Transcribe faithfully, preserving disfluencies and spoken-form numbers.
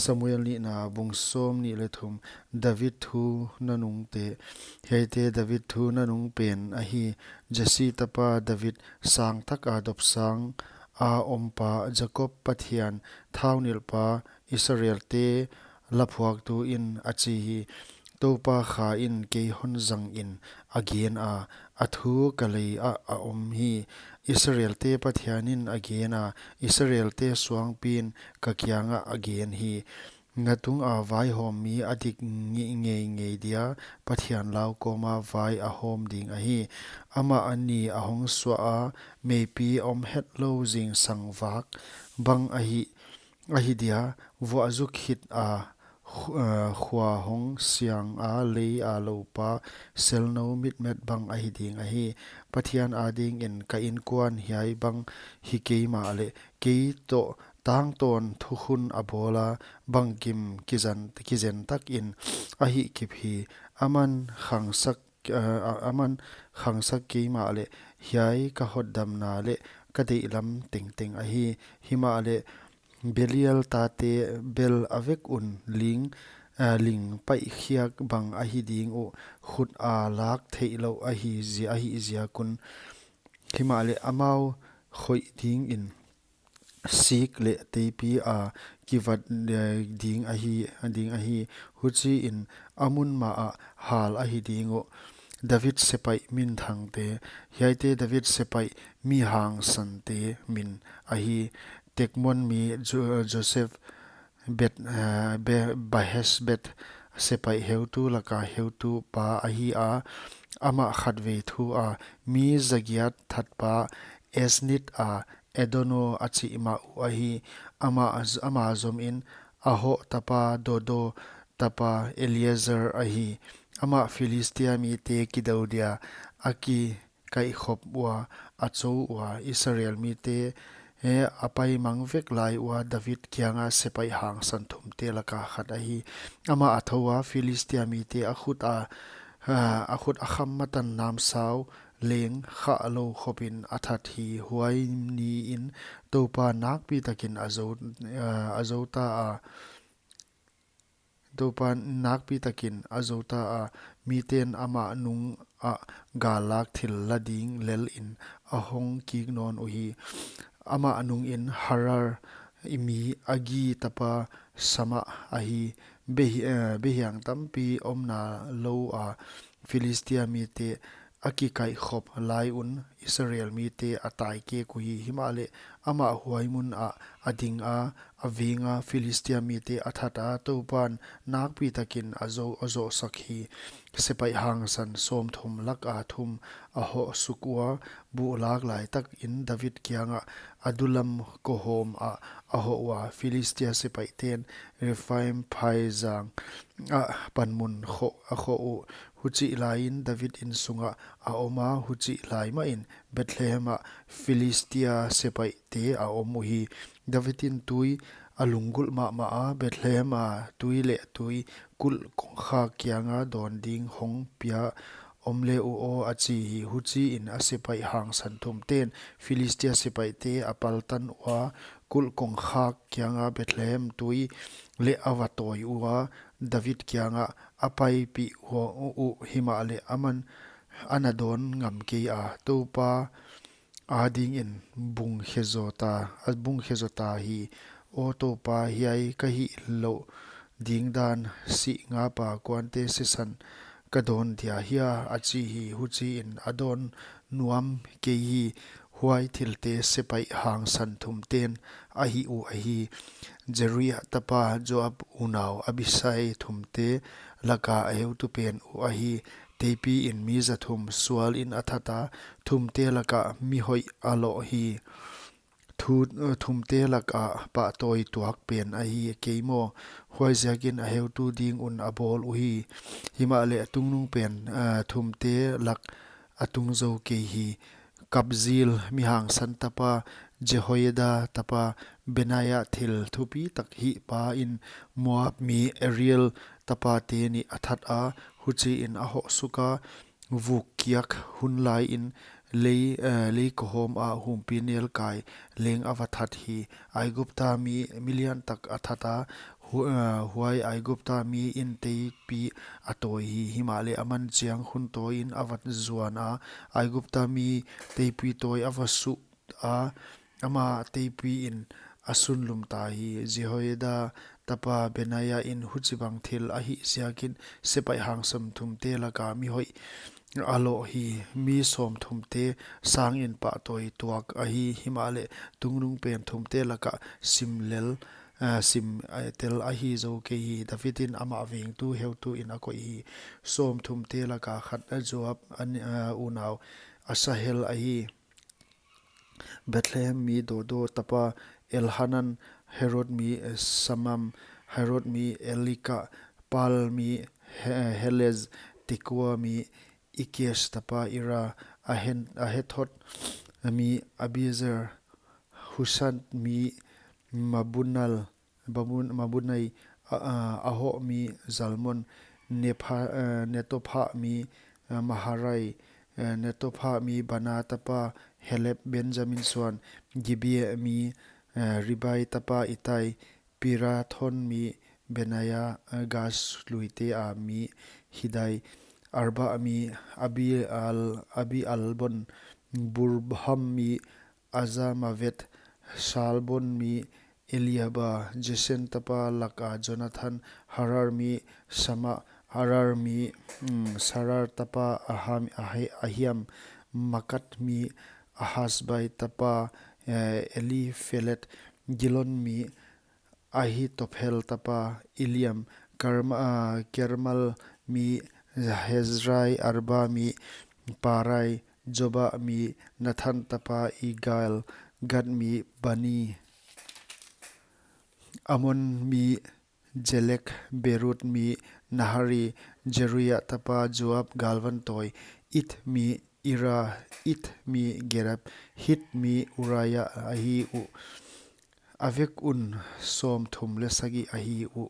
Samuel nihna bung sawmnih leh thum. David thu nanungte. Hiaite David thu nanung pen ahi. Jesse tapa David, sangtaka dopsanga ompa, Jakob Pathian thaunilhpa, Israelte laphuaktu in a chi hi. Toupa Kha in kei hon zangin a gen a, a thu ka leiah a om hi. Israelte Pathian in a gen a, Israelte suangpi in ka kiangah a gen hi. Na tunga vaihawmmi a dik ngeingei dia, Pathian lau kawma vai a hawm ding ahi. Amah a ni a hong suah a, meipi om hetlou zingsang vak bang ahi, ahi dia, vuah zuk khit a, khu-, eh, khua hong siang a, lei a loupa selnou mitmet bang ahi ding ahi. Pathian adingin ka inkuan hiai bang hi kei mahleh, kei toh tangtawn thukhun a bawl a, bangkim kizan, kizen takin a hihkip hi. Aman khangsak, eh, a-, aman khangsak kei mahleh, hiai ka hotdamna leh ka deihlam tengteng ahi. Himahleh, Belial tate bel a vek un ling, eh, ling paihkhiak bang ahi ding uh, khut a lak theihlouh ahi zi-, ahih ziak un. Himahleh amau khoih dingin sik leh teipi a kivat, eh, ding ahi, ding ahi. Huchiin a mun mah ah hal ahi ding uh. David sepaih minthangte. Hiaite David sepaih mi hangsante min ahi. Tekmon mi Jo-, Joseph Bet, eh, Be-, Bahesbeth sepaih heutu laka heutupa ahi a, amah khatvei thu a mi zagiat thatpa Ozni a Edono a chih mah uh ahi. Amah, amah zomin Ahoh tapa Dodo tapa Eleazar ahi. Amah Philistia mite kidou dia a ki kaihkhop ua, a chou ua, Israel mite, eh, a paimang vek lai ua, David kianga sepaih hangsan thumte laka khat ahi. Amah a thou a, Philistia mite a khut a, ah, a khut a kham matan namsau leng khahlou khopin a that hi. Huai niin Toupa nakpi takin a zou, ah, a zou ta a, Toupa nakpi takin a zou ta a, miten amah nungah gal lak thil la ding lelin a hong kik nawn uhi. Amah nungin Harar i mi Agi tapa Sama ahi. Behi-, eh, behiang tampi omna lou a Philistia mite a kikaihkhop lai un Israel mite a taikek uhi. Himahleh amah huai mun ah a ding a, a veng a, Philistia mite a that a, Toupan nakpi takin a zou, a zohsak hi. Sepaih hangsan sawmthum laka thum a hoh suk ua, buh lak lai takin David kiangah Adullam kohawm ah a hoh ua, Philistia sepaihten Rephaim phaizang ah panmun khoh, a khoh uh. Huchih laiin David in sungah a om a, huchih lai mahin Bethlehem ah Philistia sepaihte a om uhi. David in tui a lunggulh mahmah a, Bethlehem a tui leh tui kulh kongkhak kianga dawn ding hong pia om le uh aw, a chi hi. Huchiin a sepaih hangsan thumten Philistia sepaihte a paltan ua, kulh kongkhak kianga Bethlehem tui leh a va tawi ua, David kiangah a paipih ua uh, himahleh aman ana dawn ngam kei a, Toupa adingin bungkhe zaw ta, a bungkhe zaw ta hi. Aw Toupa, hiai ka hihlouh ding dan sih ngapa kuante sisan ka dawn dia hia, a chi hi. Huchiin a dawn nuam kei hi. Huai thilte sepaih hangsan thumten a hih uh ahi. Zeruiah tapa Joab unau Abisai thumte laka a heutu pen uh ahi. Teipiin mi za thum sualin a that a, thumte laka mi hoih a loh hi. Thu, thumte laka pahtawi tuak pen ahi kei maw? Huaiziakin a heutu ding un a bawl uhi. Himahleh a tungnung pen, ah, thumte lak a tung zou kei hi. Kabzeel mi hangsan tapa, Jehoiada tapa, Benaia thil thupi tak hihpa in Moab mi Ariel tapa te nih a that a, huchiin a hoh suk a, vuk kiak hun laiin lei, eh, lei kohawm ah humpinelkai leng a va that hi. Aigupta mi milian tak a that a, Hu-, uh, huai Aigupta miin teipi a tawi hi. Himahleh aman chiang khun tawiin a va zuan a, Aigupta mi teipi tawi a va suh a, ama teipiin a sunlum ta hi. Jehoiada tapa Benaia in huchibang thil a hih ziakin sepaih hang sawmthumte laka mi hoih a loh hi. Mi sawmthumte sangin pahtawi tuak ahi, himahleh tungnungpen thumte laka sim lel, ah, sim, ah, tel ahi zou kei hi. David in amah vengtu heutuin a koih hi. Sawmthumte laka khat a Joab a ni-, ah, unau Asahel ahi. Bethlehem mi Dodo tapa Elhanan, Harod mi Samam, Harod mi Elika, Palal mi He-, Helez, Tekoa mi Ikes tapa Ira, Ahen-, Anathoth mi Abiezer, Hushath mi Mabunal, Babun-, Mabunai, a, a, Ahoh mi Zalmon, Nepha-, eh, Netopha mi, eh, Maharai, eh, Netopha mi Baana tapa Heleb, Benjamin suan, Gibea mi, eh, Ribai tapa Itai, Pirathon mi Benaia, eh, Gaas luite a mi Hidai, Arba mi Abial-, Abi-albon, Barhum mi Azmaveth, Saalbon mi Eliahba, Jesen tapa laka Jonathan, Harar mi Sama, Harar mi, mm, Sarar tapa Aham-, Ahi-, Ahiam, Makat mi Ahasbai tapa, eh, Eliphelet, Gilo mi Ahithophel tapa Eliam, Karma-, ah, Karmel mi Hezrai, Arba mi Paarai, Joba mi Nathan tapa Igal, Gad mi Bani, Amon mi Zelek, Beerot mi Nahari, Zeruia tapa Joab galvan tawi, Ith mi Ira, Ith mi Gareb, Hit mi Uria ahi uh. A vek un sawmthum leh sagih ahi uh.